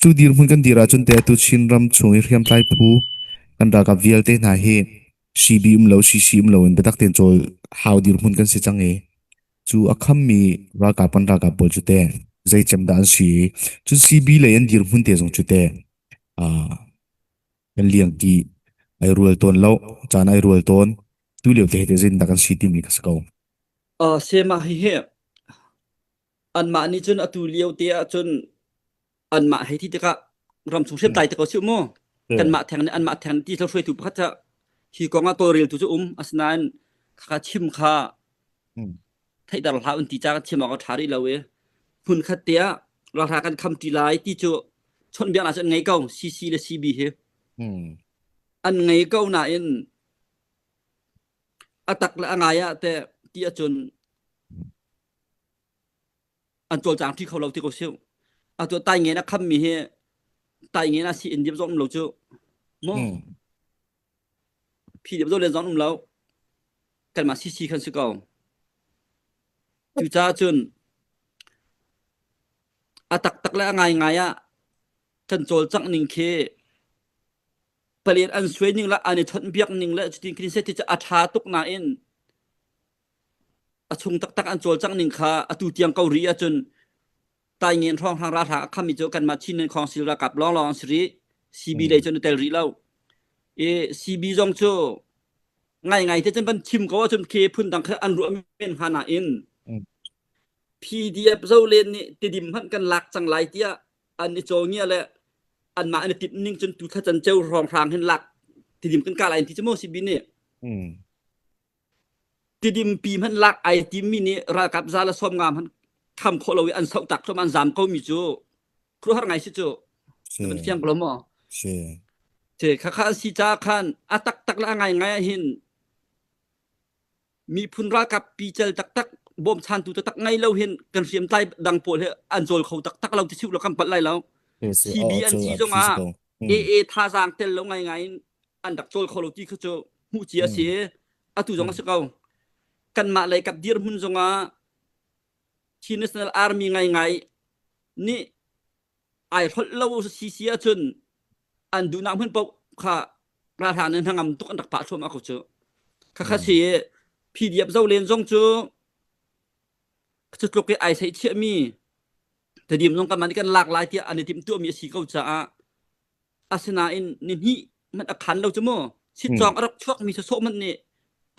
Cu dirhmun kan dir ahcun te atu Chinram chung i hriamtlai phu kan ralkap vialte hna hi CB um lo CC um lo in biatak tein cawl hau dirhmun kan si cang i cu a khammi ralkap kan ralkap pawl cu te zei cem dah an si i cun CB lei an dirhmun te zong cu te uh, kan liangki ai rual tawn lo caan ai rual tawn tu lio te te zin dah kan si timi ka si ko. Uh, sema hi hi anmah nih cun atu lio te ahcun anmah hei ti tikah ramchung hriamtlai te ko si mu kanmah theng nih anmah theng ti hruaitu pakhat ca hi kong ah tawlreltu cu um asinain kha chim kha theihter hlah un ti ca kan chim awk a ṭha rih lo i hmun khat te ah ralhra kan kham ṭi lai ti cu chawnhbiaknak cu an ngei ko CC le CB hi an ngei ko nain a tak le a ngai ah te ti ahcun an cawlcang ṭi kho lo ti ko si. Atu tai ngen a khammi hi tai ngen a si in dip zong um lo cu. Mu. Phi dip zo len zong um lo. Kanmah CC khan si ko. Cucaah cun a taktak le a ngaingai ah kan cawlcangh ning khi palian an suai ning le an i chawnhbiak ning le cutin khin set ti cu a ṭha tuk nain A chung taktak an cawlcangh ning kha atu tiang ko rih ahcun Taingen hrawnghrang ralhrang a khammi cu kanmah Chin Council ralkap lawnglawng an si rih. CB lei cun a tel rih lo. I CB zong cu ngaingai te cun van chim ko ahcun khi phundang kha an ruah men hnga nain PDF zolen nih tidim hmanh kan lak cang lai tiah an i cawngia le anmah an i timh ning cun tu thla can ceu hrawnghrang hin lak tidim kan kah lai ti cu maw CB nih. Tidim pi hmanh lak ai timmi nih ralkap za le 50 hmanh kham khawh lo i an soh tak thluahmah an zam ko mi cu khuaruahhar ngai si cu. Si. Na van fiang ko lo maw? Si. Te khakha an si ca khan a taktak le a ngaingai ah hin miphun ralkap pical taktak bawmchantu taktak ngei lo hin kan hriamtlai dang pawl hi an cawl kho taktak lo ti siu lo kan palh lai lo. Si, CB oh, an cu si a zong phi si ah ko. Mm. AA thazaang tel lo ngaingai in an rak cawl kho lo ti kha cu hmuh cia a si. Atu zong a si ko. Kanmah lei kap dirhmun zongah Chin National Army ngaingai nih ai hrolh lo si si ahcun an duhnak hmun paoh kha ralhrang nih hnangam tuk an rak pah thluahmah ko cu. Khakha si PDF zolen zong cu cu tluk i ai seihchiahmi Tedim zong kanmah nih kan lak lai tiah an i timhtuahmi a si ko caah asinain nihnih hmanh a khan lo cu mu sitcawng a rak chuakmi sawsawh hmanh nih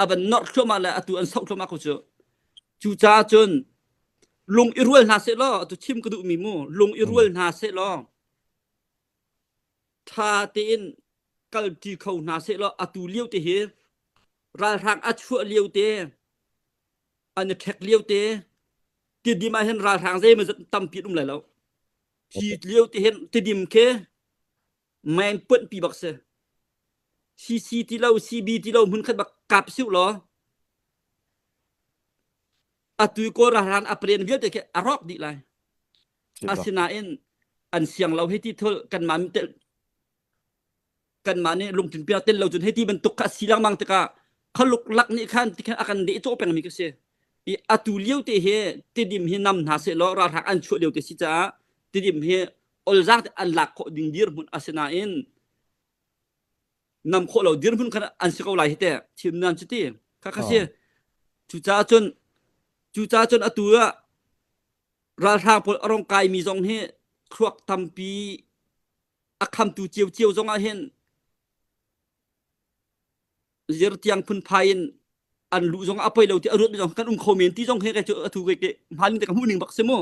a van norh thluahmah le atu an soh thluahmah ko cu cucaah cun lung i rual hna seh law atu chim ka duhmi mu lung i rual hna seh law ṭha tein kalṭi kho hna seh law atu lio te hi ralhrang a chuah lio te an i ṭhek lio te tidim ah hin ralhrang zeimaw zat tampi an um lai lo Hi lio te hin tidim khi main puanh pi bak si. CC ti lo, CB ti lo hmun khat bak kap siu law atu kawl ralhrang a pren vialte khi a rawk dih lai. Asinain an siang lo hei ti thul kanmah tel kanmah nih lungthin piak tel lo cun hei ti bantuk kha a si lengmang tikah khaluk lak nih khan ti khan a kan deh cawh pengmi ka si. I atu lio te hi tidim hi nam hna seh law ralhrang an chuah lio te si caah tidim hi olzaang te an lak khawh ding dirhmun a si nain nam khawh lo dirhmun khan an si ko lai hi te thim nan cu ti kha kha si cucaah cun cucaah cun atu ah ralhrang pawl a rong kaimi zong hi thluak tampi a khamtu ciocio zong ah hin zirtiang phunphai in an luh zong a poi lo ti a ruat mi zong kan um kho men ti zong he kai cu atu kai ke hmalin te ka hmuh ning bak si mu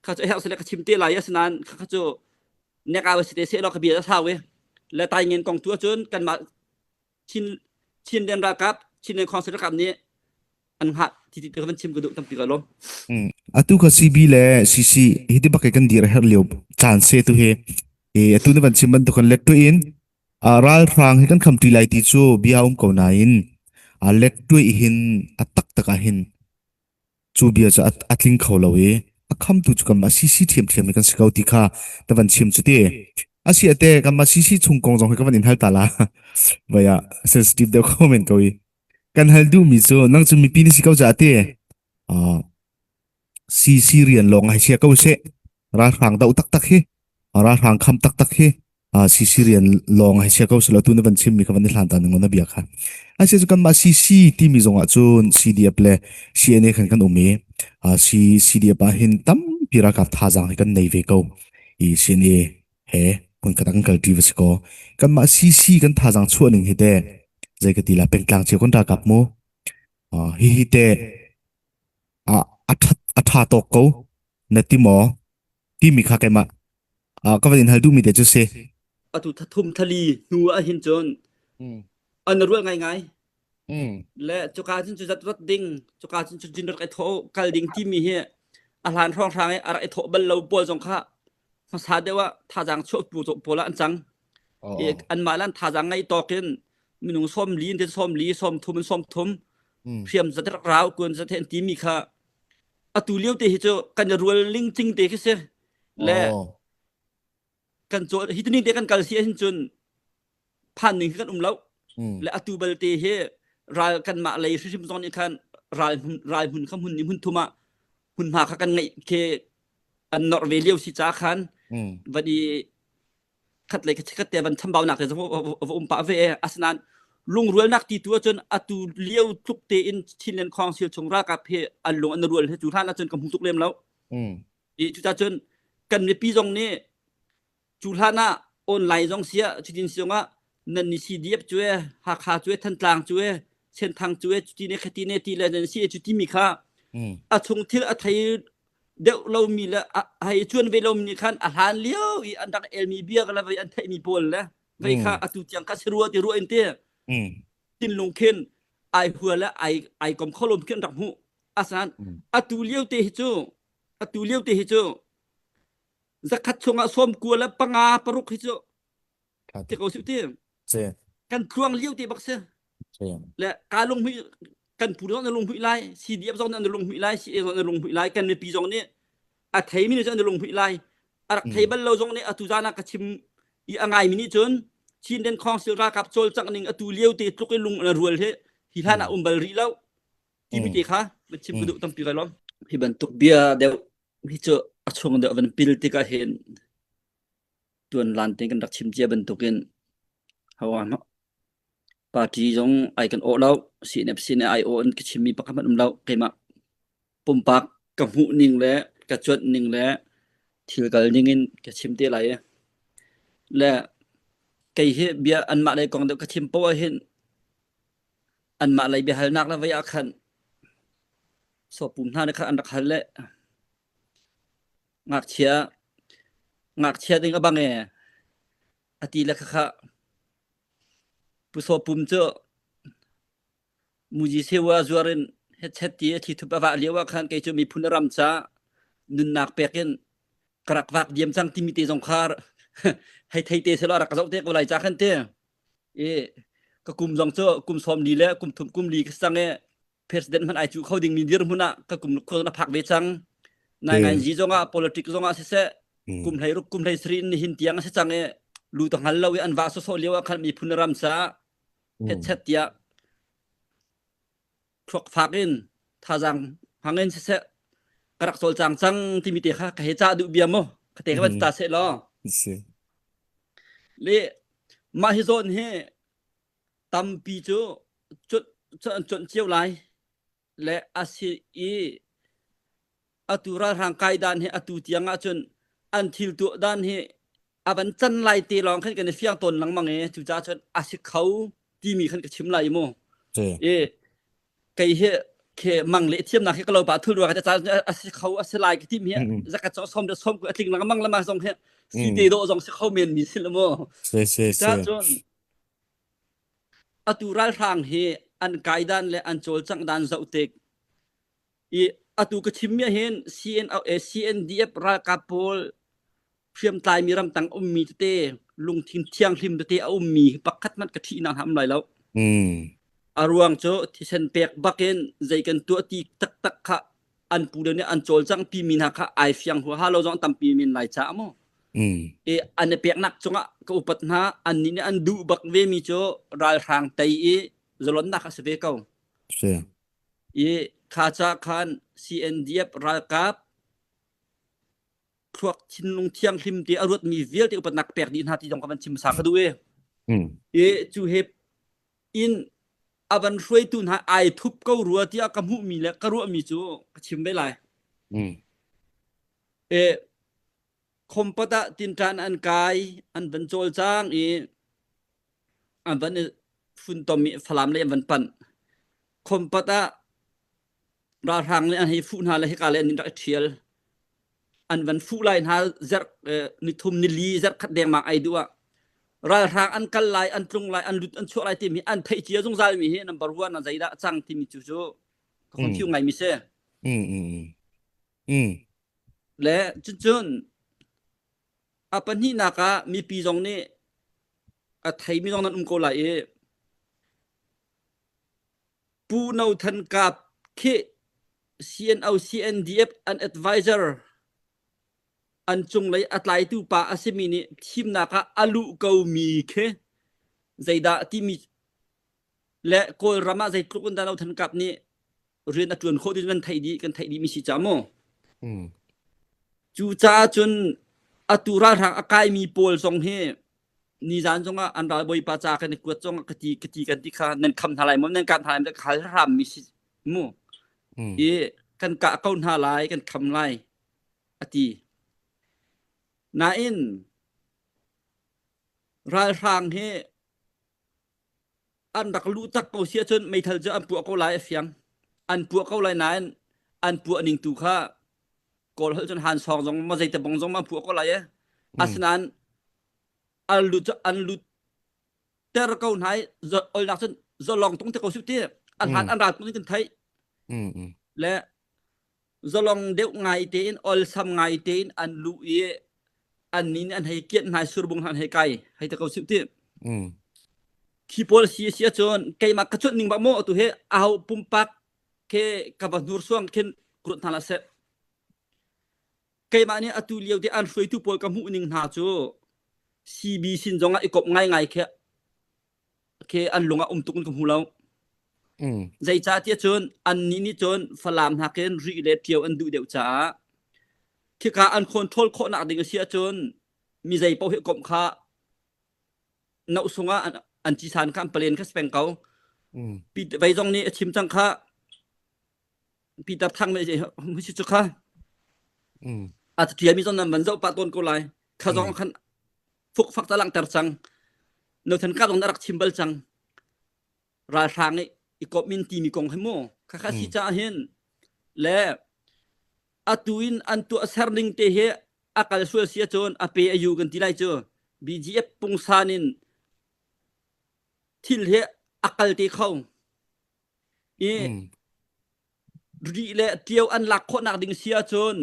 kha cu herh sile ka chim te lai asinain kha kha cu nek awa si te se lo ka bia a sau e le tai ngen kong tu ahcun kanmah Chin Chinland ralkap Chinland Council ralkap nih an hngah ti ti ka van chim ka duh tampi ka lawm. Atu kha CB le CC hi ti bak kan dir her lio caan se tu hi e atu na van chim bantuk kan let tu in ralhrang hi kan kham ti lai ti cu bia um ko nain a let tu hin a tak tak ah hin Cu bia cu a tling kho lo i a khamtu cu kanmah CC ṭhiamṭhiam hi kan si ko ti kha na van chim cu ti. A si ate kanmah CC chung kong zong hi ka van in hal ta la. Vai ah sensitive deuh ko men ko i. Kan hal duhmi cu nang cu mipi na si ko ca ate. Uh, CC rian lawng ai sia ko seh. Ralhrang doh taktak hi. Ralhrang kham taktak hi CC rian lawng hei chia ko selaw tu na van chimmi kha van i hlan ta ning na bia kha. Asi cu kanmah CC timi zong ah cun CDF le CNA khan kan um i C CDF ah hin tampi ralkap thazaang hi kan nei ve ko. I CNA he hmunkhat ah kan kalṭi va si kaw kanmah CC kan thazaang chuah ning hi teh zei ka ti la pengtlang cio kan ralkap mu hihi teh a a ṭha tawk ko na ti maw timi kha keimah ka van in hal duhmi te cu si. Atu thathum thali hnu ah hin cun an rual ngaingai. Le cuka cun cu zat rat ding, cuka cun cu jin rak i thawh kal ding timi hi a hlan hrawnghrang i a rak i thawh bal lo pawl zong kha hmasa deuh ah thazaang chuah pu pawl ah an cang. I anmah le an thazaang ngei tawk in minung 40 in 40, 30 in 30 hriam zat rak rau kun zat he an timi kha atu lio te hi cu kan i rual lingcing te khi si. Le kan caw hi tuning te kan kal si ahhin cun phan ning hi kan um lo le atu balte hi ral kanmah lei hrimhrim zong nih khan ral hmun ral hmun kha hmun ni hmun thum ah hmunhma kha kan ngeih khi an nor ve lio si ca khan van i khat lei khat te van chambaunak te va um pah ve asinain lungrualnak ti tu ahcun atu lio tluk tein Chinland Council chung ralkap he an lung an rual he cu hlan ahcun ka hmu tuk lem lo I cucacun kan mipi zong nih cu hlan ah online zong siah cutin si zongah nan ni CDF cu e Hakha cu e Thantlang cu e Senthang cu e cuti ne khati ne ti le nan si e cu timi kha a chung thil a thei deuh lomi le hei cuan ve lomi nih khan a hlan lio i an rak elmi bia le vei an theihmi pawl le vei kha atu tiang kha si rua ti rua in ti thinlung khin ai hua le ai ai kom kho lom khin rak hmuh asan atu lio te hi cu atu lio te hi cu zakhat chungah sawm kua le panga paruk hi cu ti ko su ti kan tluang lio te bak si le ka lung hui kan pu zong na lung hui lai CDF zong na lung hui lai CA zong na lung hui lai kan mipi zong nih a thei mi nih cun an lung hui lai a rak thei bal lo zong nih atu zan ah ka chim i a ngai mi nih cun Chin Council ralkap cawlcangh ning atu lio te tluk i lung na rual hi hi hlan ah um bal rih lo timi te kha van chim ka duh tampi kai lawm. Hi bantuk bia deuh hi cu a chung deuh van pil tikah hin tuan lan te kan rak chim cia bantukin hawa party zong ai kan awh lo CNFC nih ai awh in ka chimmi pakhat hmanh um lo keimah pumpak ka hmuh ning le ka cuanh ning le thil kal ning in ka chim te lai i le kei hi bia anmah lei kong deuh ka chim poah hin Anmah lei biahalnak le vei ah khan sawpum hna nih khan an rak hal le ngakchia ngakchia ding a bang e a ti le khakha Pu Sawpum cu muji sewa zuar in hetchet ti a thithup a vah lio ah khan kei cu miphun ram ca nunnak pek in ka rak vak diam cang timi te zong kha hei thei te selaw rak ka zoh te ko lai ca khan te I ka kum zong cu kum 40 le kum thum kum li ka sang i president hmanh ai cu kho dingmi dirhmun ah ka kum khua na phak ve cang. Nai ngai zi zong ah politic zong ah siseh kum hlei ruk kum hlei sri in nihin tiang a si cang i lu ta hngal lo i an va sawsawh lio ah khan miphun ram sa hetchet tiah thluak fak in thazaang hmang in siseh ka rak cawlcang cang timi te kha ka he cah duh bia mu ka te ka van ta seh law le mah hi zawn hi tampi cu an cuanh cio lai le a si i atu ralhrang kai dan hi atu tiang ahcun an thil tuah dan hi a van can lai te lawng khan kan i fiang tawn lengmang i cucaah cun a si kho timi khan ka chim lai mu i kei hi khe mang le thiamnak hi ka lo pa thul ruang ca a si kho a si lai ka tim hi zakat chong som de som ku atling lengmang lama zong hi si te do zong si kho men mi si lo mu se se se cun atu ralhrang hi an kaidan le an cawlcangh dan zoh tik I atu ka chimmi ahhin CNDF ralkap pawl hriamtlaimi ramtang ummi tete lungthin thianghlim tete a ummi pakhat hmanh ka ṭhihnak hna um lai lo. A ruang cu thisen pek bakin zei kan tuah ti taktak kha an pu le nih an cawlcangh pimi hna kha ai fiang huaha lo zong tampi men lai caah mu. I an i peknak cungah ka upat hna annih nih an duh bak vemi cu ralhrang tei i zalonnak a si ve ko. Si. I kha ca khan CNDF ralkap Thluak thinlung thianghlim te a ruatmi vialte upatnak pek dih hna ti zong ka van chim hmasa ka duh i. I cu he in a van hruaitu hna ai thup ko rua tiah ka hmuhmi le ka ruahmi cu ka chim ve lai. E khompat ah tinṭan an kai an van cawlcang i an van i funtom i Falam lei an van panh. Khompat ah ralhrang nih an hei fuh hna le hika le an rak i ṭhial. An van fuh lai hna zarh nithum nili zarh khat dengmang ai duh ah ralhrang an kal lai an tlung lai an lut an chuak lai timi an theih cia zungzal mi hi number one ah zeidah a cang timi cu cu ka confuse ngai mi si. Le cuncun a pahnihnak ah mipi zong nih a theimi zong nan um ko lai i Pu No Than Kap khi CNO CNDF an advisor an cunglei a tlaitu pa a simi nih thimnak ah a luh komi khi zeidah timi le Kawlram ah zeitluk in dah No Than Kap nih rian a ṭuan khawh ti kan theih dih kan theih dih mi si ca mu. Cu caah cun atu ralhrang a kaimi pawl zong hi nizan zongah an ralbawipa ca kan i kuat zong ka ti ka ti kan ti kha nan kham hna lai maw nan kah hna lai ka hal hram mi si mu i kan kah ko hna lai kan kham lai a ti nain ralhrang hi an rak luh tak ko si ahcun meithal cu an puah ko lai a fiang an puah ko lai nain an puah ning tu kha kawl holh cun han sawng zong ma zeite bong zong ma puah ko lai e asinain an lut an lut ter ko hna i olnak cun zalong tung te ko su ti an han an ral tung kan theih le zalong deuh ngai tein olsam ngai tein an lu i an nin an hei kian hna surbung an hei kai hei te ko su ti khi pawl si si cun keimah ka chuan ning ba mo tu he aho pumpak ke ka va hnursuang khin krut hna la seh keimah nih atu lio te an hruaitu pawl ka hmuh ning hna cu CB sin zong ah i kop ngaingai khi khi an lung ah um tuk in ka hmu lo. Zeicahtiah cun annih nih cun Falam nakin Rih le Ṭio an duh deuh caah khika an control khawhnak ding a si ahcun mi zei paoh hi komh kha no sungah an, an cisan kha an palen kha si peng ko. Vei zong nih a chim cang kha Peter Thang nih si cu kha a ṭialmi zong nan van zoh pah tawn ko lai. Kha zong khan fukfak ta langhter cang. Nothan ka zong na rak chim bal cang. Ralhrang i i kawp min timi kong hi mu. Kha kha si caah hin le atu in an tuah ser ning te hi a kal sual si ahcun a pe a yu kan ti lai cu. BGF pungsan in thil hi a kal te kho. I rih le ṭio an lak khawhnak ding si ahcun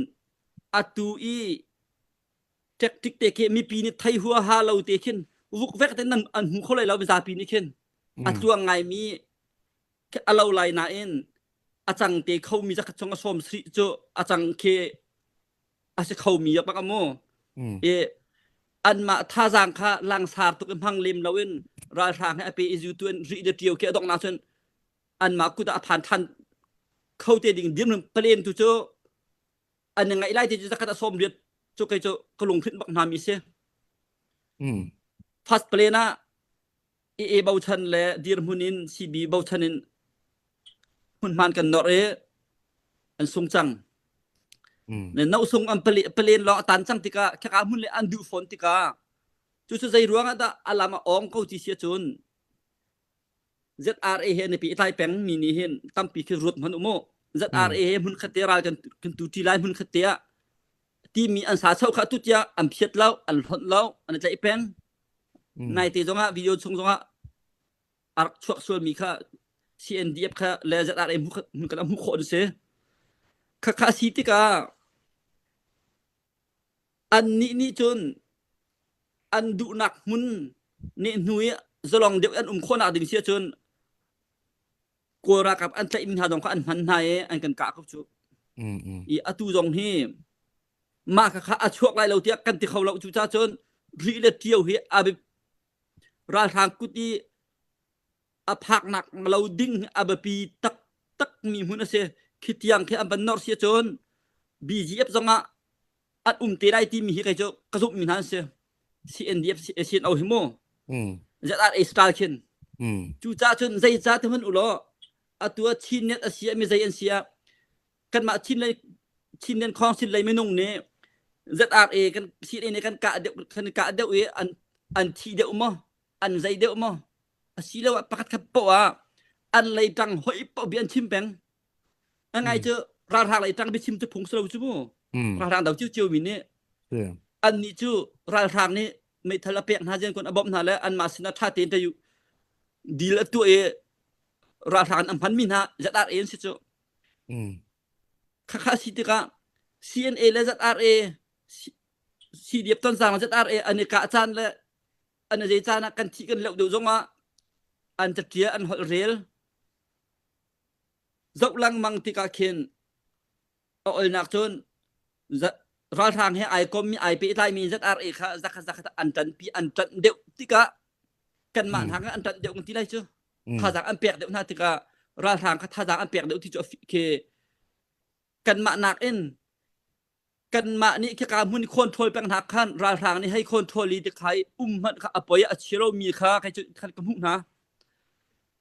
atu i tactic te khi mipi nih thei huaha lo te khin vukvek te nan an hmu kho lai lo mizapi nih khin a tluang ngaimi a lo lai nain a cang te khomi zakhat chung a sawm sri cu a cang khi a si khomi bak amu i anmah thazaang kha langsar tuk i hmang lem loin ralhrang he a pe i zu tu an ri le ṭio khi a donghnak cun anmah kut ah a phan than kho te ding dirhmun palen tu cu an i ngaih lai ti cu zakhat a sawm riat cu kei cu ka lunghrinh bak hna mi si. First plane ah AA bochan le dirhmun in CB bochan in hmunhman kan nor i an sung cang. Ne no sung an palen lawng a tan cang tikah khaka hmun le an duh fawn tikah cu cu zei ruang ah dah alam a ong ko ti si cun ZRA he nipi i tlai peng mi nih hin tampi khi ruat hman umu. ZRA he hmun khat te ral kan kan tu ṭi lai hmun khat te ah timi an sa chau kha tu tiah an phiat lo an hlonh lo an i tlaih peng. Nai te zongah video chung zongah a rak chuak sual mi kha CNDF kha le ZRA hmun kan hmuh khawh an si. Khakha si tikah Annih nih cun an duhnak hmun nih hnu i zalong deuh an um khawhnak ding si ahcun Kawl ralkap an tlaihmi hna zong kha an hman hna i an kan kah ko cu. I atu zong hi mah kha a chuak lai lo tiah kan ti kho lo cu ca cun Rih le Ṭio hi a ralhrang kut i a phaknak lo ding a biapi taktak mi hmun a si. Khi tiang khi an van nor si ahcun BGF zongah. An um te lai timi hi kei cu ka zumhmi hna an si. CNDF CNO hi mu. ZRA style khin. Cucaah cun zeicah ti hmanh u law atu ah Chin net a si ah mi zei an si ah kanmah Chin lei Chin Nen Council lei minung nih ZRA kan CNA nih kan kah deuh kan kah deuh i an an thi deuh maw an zei deuh maw asiloah pakhat khat poah ah an lei ṭang hoi poah bia an chim peng a ngai cu ralhrang lei ṭang biachim cu phung si lo cu mu ralhrang do cio cio mi nih an nih cu ralhrang nih meithal a pek hna zen kun a bawmh hna le anmah sinah ṭha tein te deal a tuah i ralhrang an hman mi hna ZRA an si cu Khakha si tikah CNA le ZRA CDF tonzang le ZRA an i kah caan le an i zei caan ah kan thih kan leuh deuh zongah an caṭial an holh rel zoh lengmang tikah khin a olnak cun ralhrang he ai kommi ai pehtlaimi ZRA kha zakhat zakhat an ṭanpi an ṭanh deuh tikah kanmah hna an ṭanh deuh ti lai cu thazaang an pek deuh hna tikah ralhrang kha thazaang an pek deuh ti cu khi kanmah nakin kanmah nih khika hmun control peng hna khan ralhrang nih hei control i tikhai um hmanh kha a poi a chiro mi kha kai cu khan ka hmuh hna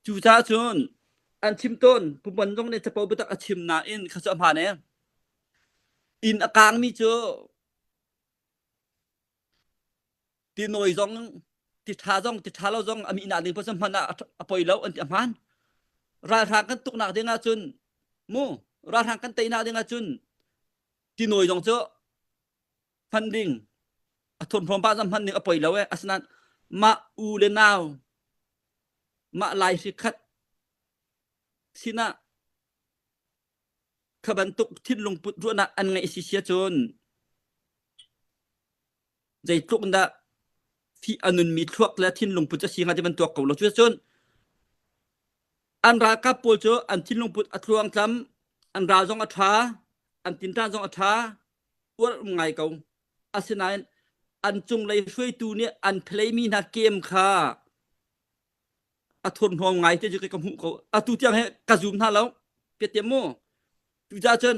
cucaah cun an chim tawn pumpan zong nih capo biatak a chim nain kha cu a hmaan e inn a kaangmi cu Tinawi zong ti ṭha zong ti ṭha lo zong a mihnak ding paoh hman ah a poi lo an ti a hmaan. Ralhrang kan tuknak ding ahcun mu ralhrang kan teinak ding ahcun tinawi zong cu hman ding a thurhnawm pah zong hman ding a poi lo eh asinain mah u le nau mah lai hri khat sinah kha bantuk thinlung put ruahnak an ngeih si sia cun zeitluk in dah fih a nunmi thluak le thinlung put a si hnga ti van tuak ko lo. Cuticun an ralkap pawl cu an thinlung put a tluangtlam, an ral zong a ṭha, an tinṭan zong a ṭha, uar um ngai ko. Asinain an cunglei hruaitu nih an phelei-mi hna kem kha a thurhnawm ngai te cu ka hmuh ko. Atu tiang he ka zum hna lo. Piatiam mu. Cucaah cun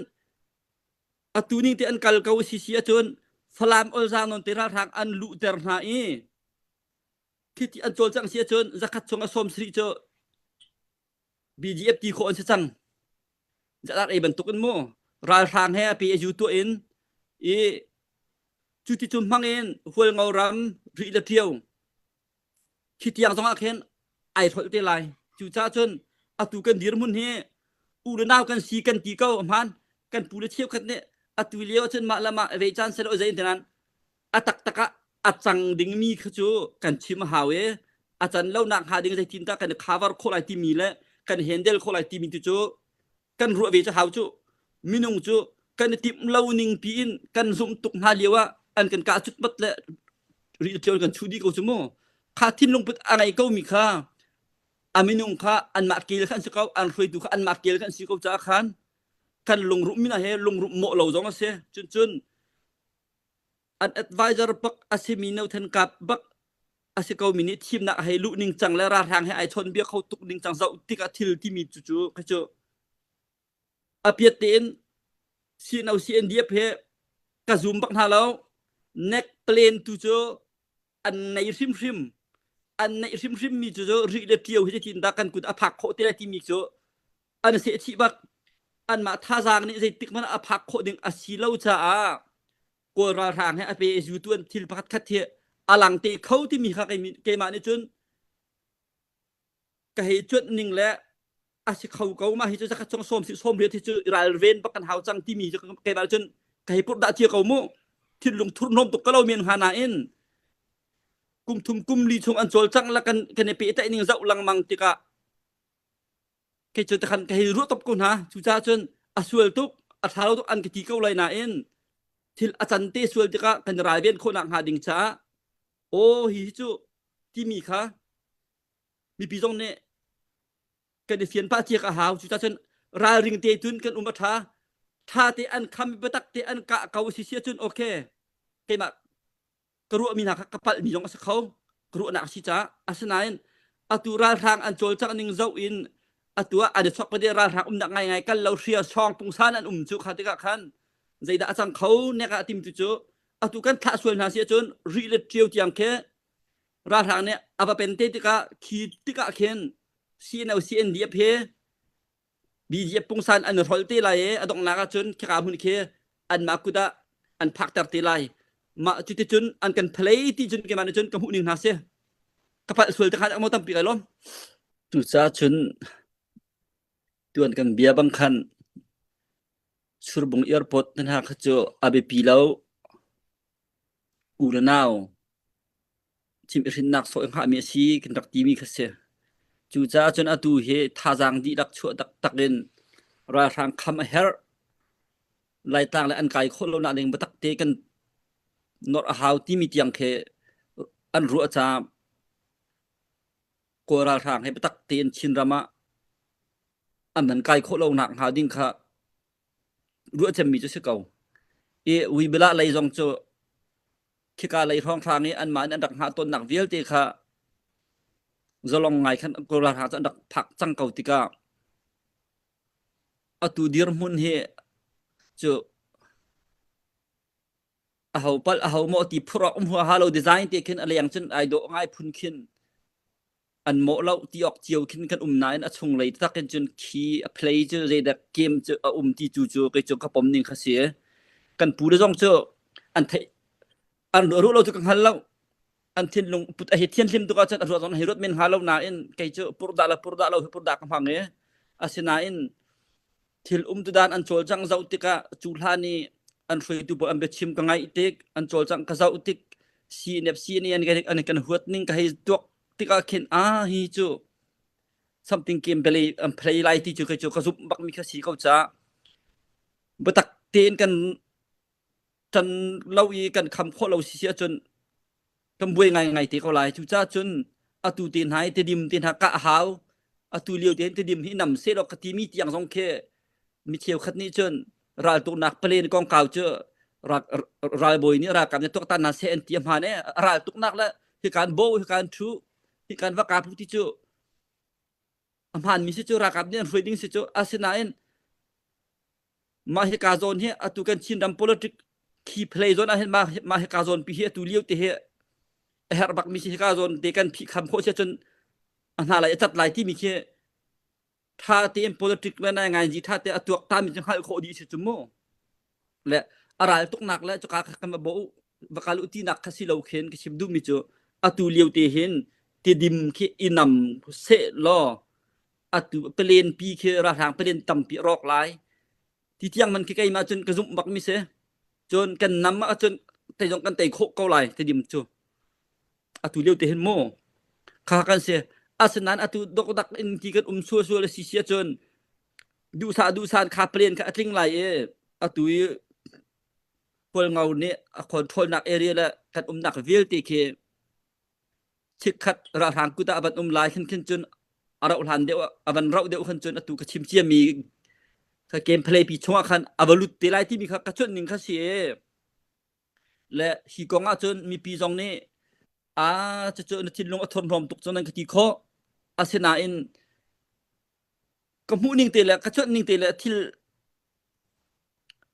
Atu ning te an kal ko si si ahcun Falam olzaang nawn te ralhrang an luhter hna i khiti an cawlcangh si ahcun zakhat chung a sawm sarih cu BGF ti khawh an si cang. Zalar ei bantuk in mu ralhrang he a pe a zu tuah in i cu ti cu hmang in Hualngo ram Rih le Ṭio Khi tiang zongah khin ai hrolh te lai. Cucaah cun atu kan dirhmun hi u le nau kan si kan ti ko hmaan kan pu le cheukhat nih atu lio ahcun mah le mah ve caan selo zei tinan a taktak ah a cang dingmi kha cu kan chim a hau i a can lo nak hnga ding zeitin dah kan i cover khawh lai timi le kan handle khawh lai timi tu cu kan ruah ve cu hau cu minung cu kan i timh lo ning piin kan zumh tuk hna lio ah an kan kah cutmat le ri ṭial kan chuh dih ko cu mu kha thinlung put a ngei ko mi kha a minung kha anmah kel kha an si ko an hruaitu kha anmah kel kha an si ko caah khan kan lungruh mina he lungruh mawh lo zong a si cun cun an advisor bak a simi no then kap bak a si ko mi nih thimnak a hei luh ning cang le ralhrang he ai chawn bia kho tuk ning cang zoh tikah thil timi cu cu kha cu a piat tein CNO CNDF he ka zoom bak hna lo neck plan tu cu an nei hrimhrim an neih hrimhrim mi cu cu ri le ṭio hi tin dah kan kut a phak khawh te lai timi cu an seh chih bak anmah thazaang nih zeitik hmanh a phak khawh ding a si lo caah Kawl ralhrang he a pe zu tu an thil pakhat khat hi a lang te kho timi kha keimah nih cun ka hei cuanh ning le a si kho ko ma hi cu zakhat chung sawm si sawm riat hi cu ralven bak kan hau cang timi cu keimah cun ka hei purh dah cia ko mu thinlung thurhnawm tuk ka lo men hnga nain kum thum kum li chung an cawlcangh la kan kan i pehtlaih ning zoh lengmang tikah kei cu takhan ka hei ruah top ko hna cucaah cun a sual tuk a ṭha lo tuk an ka ti ko lai nain thil a can te sual tikah kan ralven khawh nak hnga ding caah aw hi hi cu timi kha mipi zong nih kan i fian pah cia ka hau cucaah cun ralring te cun kan um a ṭha ṭha te an kham biatak te an kah ko si si ahcun okay keimah ka ruahmi hna kha ka palhmi zong a si kho ka ruahnak a si caah asinain atu ralhrang an cawlcangh ning zoh in atu ah an i chok pade ralhrang umnak ngaingai kal lo hria sawng pungsan an um cu kha tikah khan. Zeidah a cang kho nek ah tim tu cu atu kan thlah sual hna si ahcun rih le ṭio tiang khi ralhrang nih a va pen te tikah khi tikah khin CNO CNDF he BGF pungsan an hrol te lai i a donghnak ahcun khika hmun khi anmah kut ah an phakter te lai. Mah cuticun an kan phalei ti cun keimah nih cun ka hmuh ning hna si. Ka palh sual te khan amo tampi kai lawm. Cucaah cun tuan kan bia bang khan Surbung airport na hna kha cu a biapi lo. U le nau chim i hrinnak sawh i hngahmi a si kan rak timi kha si. Cucaah cun atu hi thazaang dihlak chuah taktak in ralhrang kham a herh. Laitlang le an kai khawh lonak ding biatak te kan nawrh a hau timi tiang khi an ruah caah Kawl ralhrang he biatak tein Chinram ah an van kai khawh lonak hnga ding kha ruah cemmi cu si ko. I Uibila lei zong cu khika lei hrawnghrang i anmah in an rak hngah tawnnak vialte kha zalong ngai khan Kawl ralhrang cu an rak phak cang ko tikah atu dirhmun hi cu aho palh aho maw ti phur awk um huaha lo design te khin a leng cun ai dawh ngai phun khin an mawh lo ti awk cio khin kan um nain a chunglei tak in cun khi a play cu zeidak game cu a um ti cu cu kei cu ka pom ning kha si kan pu le zong cu an theih an ruah lo cu ka hngal lo an thinlung put a hi thian hlim tuk ahcun a ruah zong hi ruat men hnga lo nain kei cu purdah le purdah lo hi purdah ka hmang i asinain thil umtudan an cawlcangh zoh tikah cu hlan i an hruaitu pawl an biachim ka ngaih tik an cawlcangh ka zoh tik CNF CNA an kan kan huat ning ka hei tuak tikah khin a hi cu something game play an play lai ti cu kei cu ka zumh bak mi kha si ko ca biatak tein kan ṭan lo i kan kham khawh lo si si ahcun kan buai ngaingai te ko lai. Cucaah cun atu te hna i Tedim te hna kah a hau. Atu lio te Tedim hi nam sehlaw ka timi tiang zong khi mi cheukhat nih cun raltuknak palen kongkau cu ralbawi nih ralkap nih tuaktan hna seh an ti a hmaan e raltuknak le hikan bo hikan thu hikan va kap ti cu a hmaanmi si cu ralkap nih an hruai ding si cu asinain Mah hika zawn hi atu kan Chinram politic key play zawn ah hin mah, mah hika zawn pi hi atu lio te hi a herh bak mi si hika zawn te kan phih kham khawh si ahcun a hna lai a cat lai timi khi tha tein politic le nai ngai ji tha te a tuak ta mi cu hngalh khawh dih si cu mu le a ral tuknak le cuka kan va bo va kal u tinak kha si lo khin ka chim duh mi cu atu lio te hin tidim khi inam seh law atu palen pi khi ralhrang palen tampi a rawk lai ti tiang man khi keimah cun ka zumh bak mi si cun kan nam ahcun tei zong kan tei khawh ko lai tidim cu atu lio te hin mu kha kan si asinain atu dokdak in ti kan um sual sual si si ahcun duhsah duhsah kha palen kha a tling lai i atu i Hualngo nih a control nak area le kan umnak vialte khi chikkhat ralhrang kut ah a van um lai khin khin cun a rauh hlan deuh a van rauh deuh khan cun atu ka chim ciami kha game play pi chungah khan a va lut te lai timi kha ka cuanh ning kha si le hi kong ah cun mipi zong nih a cucu na thinlung a thurhnawm tuk cun nan ka ti khawh asinain ka hmuh ning te le ka cuanh ning te le thil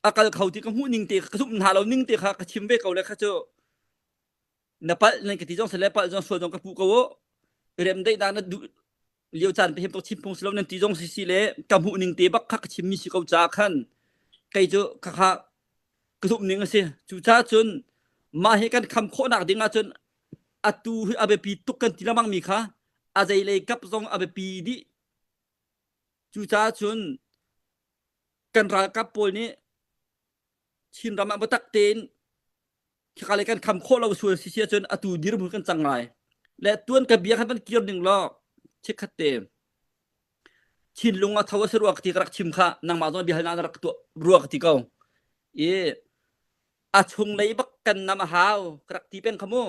a kal kho ti ka hmuh ning te ka zumh hna lo ning te kha ka chim ve ko le kha cu na palh nan ka ti zong sile palh zong sual zong ka puh ko u remdaihnak na duh lio caan pe hem tok chim phung si lo nan ti zong si si le ka hmuh ning te bak kha ka chim mi si ko ca khan kei cu kha kha ka zumh ning a si cu ca cun mah hi kan kham khawh nak ding ah cun atu hi a biapi tuk kan ti lengmang mi kha a zei lei kap zong a biapi dih cu ca cun kan ralkap pawl nih Chinram ah biatak tein khika le kan kham khawh lo sual si si ahcun atu dirhmun kan cang lai. Le tuan ka bia khan van kir ning law chikkhat te thinlung a tho a si rua ka ti ka rak chim kha nangmah zong biahalnak na rak tuah rua ka ti ko. I a chunglei bak kan nam a hau ka rak ti peng kha mu.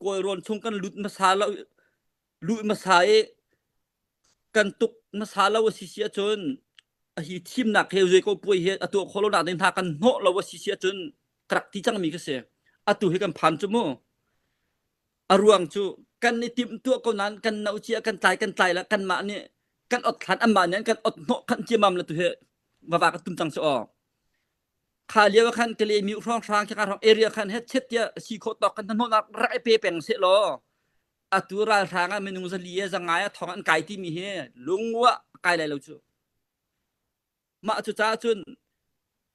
Kawlrawn chung kan lut hmasa lo lut hmasa i kan tuk hmasa lo a si si ahcun a hi thimnak he zei ko puai he a tuah khawh lo nak ding hna kan hnawh lo a si si ahcun ka rak ti cangmi ka si atu hi kan phan cu mu a ruang cu kan i timh tuah ko nain kan no cia kan tlai kan tlai la kanmah nih kan ot thlan anmah nih an kan ot hnawh khan ciamam la tu hi vava ka tum cang si aw. Kha lio ah khan Kale-myu hrawnghrang khika hrawng area khan het chet tiah si khawh tawk kan hnahnawhnak rak i pe peng seh law atu ralhrang ah minung zali e zangai ah thong an kai timi hi lungua kai lai lo cu. Mah cu caah cun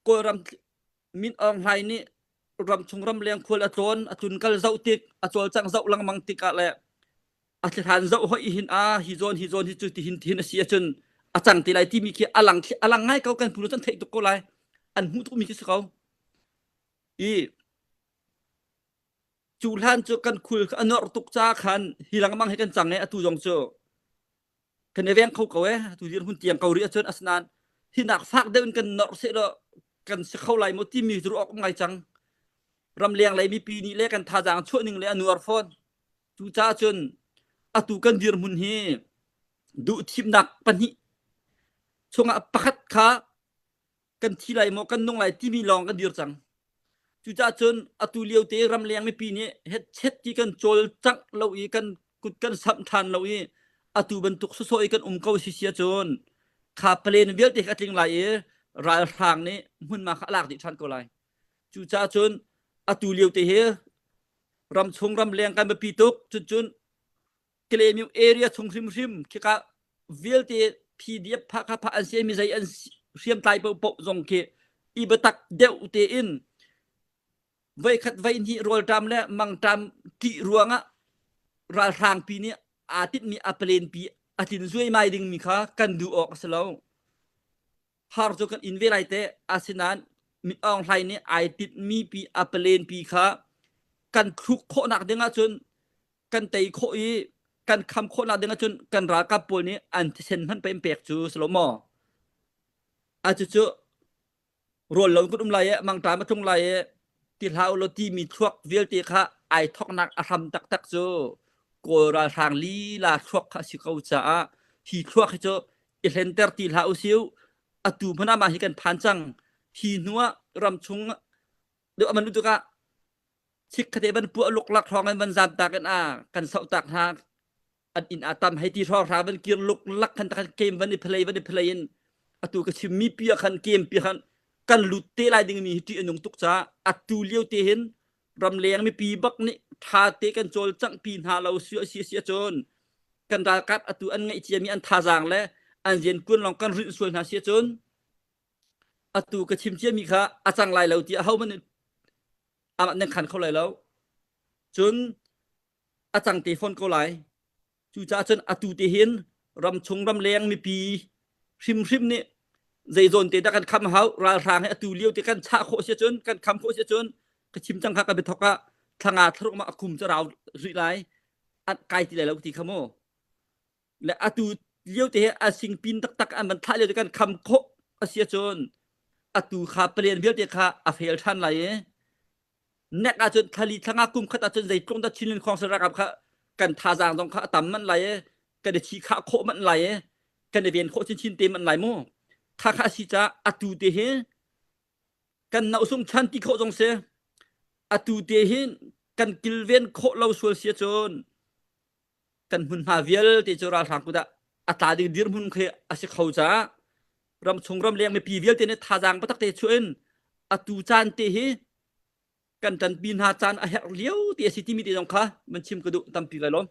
Kawlram Min Aung Hlaing nih ramchung ramleng khual a tlawn a tlunkal zoh tik a cawlcangh zoh lengmang tikah le a thlihran zoh hoi hin a hi zawn hi zawn hi cu tihin tihin a si ahcun a cang te lai timi khi a lang a lang ngai ko kan phu cun theih tuk ko lai an hmuh tukmi khi si ko i cu hlan cu kan khul a nor tuk ca khan hi lengmang hi kan cang e atu zong cu kan i veng kho ko e tu dirhmun tiang ko rih ahcun asinain hinak fak deuh in kan norh seh law kan si kho lai maw timi cu ruah awk ngai cang ramleng lei mipi nih le kan thazaang chuah ning le a nuar fawn cucaah cun atu kan dirhmun hi duh thimnak pahnih chungah pakhat kha kan thi lai maw kan nung lai timi lawng kan dir cang. Cucaah cun atu lio te ramleng mipi nih hetchet ti kan cawlcangh lo i kan kut kan samh ṭhan lo i atu bantuk sawsawh i kan um ko si si ahcun kha palen vialte kha a tling lai i ralhrang nih hmunhma kha a lak dih ṭhan ko lai. Cucaah cun atu lio te hi ramchung ramleng kan biapi tuk cuncun Kalaymyo area chung hrimhrim khika vialte PDF pha kha pha an si mi zei an hriamtlai paohpaoh zong khi i biatak deuh tein voikhat voihnih rawlṭam le mangṭam ṭih ruangah ralhrangpi nih aa tinhmi a palen pi a tlin zuaimai dingmi kha kan duh awk a si lo. Har cu kan in ve lai teh. Asinain Min Aung Hlaing nih ai tinhmi pi a palen pi kha kan thluk khawhnak ding ahcun kan tei khawh i kan kham khawhnak ding ahcun kan ralkap pawl nih an thisen hmanh pei an pek cu si lo maw? A cucu rawl lo kan um lai i mangṭam a tlung lai i ti hlah u law timi thluak vialte kha ai thawknak a hram taktak cu Kawl ralhrang lila thluak kha a si ko caah hi thluak hi cu i hlenter ti hlah u siu atu hmanh ah mah hi kan phan cang hi hnu ah ramchung deuh aman tikah chikkhatte van puah luklak hrawng in van zam tak in a kan soh tak hna an inn a tam hei ti hrawng hra van kir luklak khan takhan kem van i phalei van i phalei in atu ka chim mi pi ah khan kem pi khan kan lut te lai ding mi hi ṭih a nung tuk caah atu lio te hin ramleng mipi bak nih ṭha te kan cawlcangh pi hna lo si si si ahcun kan ralkap atu an ngeih ciami an thazaang le an rian kuan lawng kan rinh sual hna si ahcun atu ka chim ciami kha a cang lai lo ti ahohmanh nih amah nan khan kho lai lo cun a cang te fawn ko lai cucaah cun atu te hin ramchung ramleng mipi hrimhrim nih zeizawn te dah kan kham hau ralhrang hi atu lio te kan chah khawh si cun kan kham khawh si cun ka chim cang kha ka biathok ah thlanga thlaruk ma akum cu rau rih lai an kai ti lai lo ti kha mu le atu lio te hi a singpin taktak an van thlah lio te kan kham khawh a si ahcun atu kha palen vialte kha a fail ṭhan lai i nek ahcun thlali thlanga kum khat ahcun zeitluk dah Chinland Council ralkap kha kan thazaang zong kha a tam manh lai i kan i thi khah khawh manh lai i kan i ven khawh chinchin te manh lai mu kha kha a si caah atu te hi kan nausung chan ti khawh zong si atu te hi kan kilven khawh lo sual si ahcun kan hmunhma vialte cu ralhrang kut ah a tla ding dirhmun khi a si kho caah ramchung ramleng mipi vialte nih thazaang patak te chuah in atu caan te hi kan ṭanpi hna caan a herh lio ti a si timi te zong kha man chim ka duh tampi lai lawm.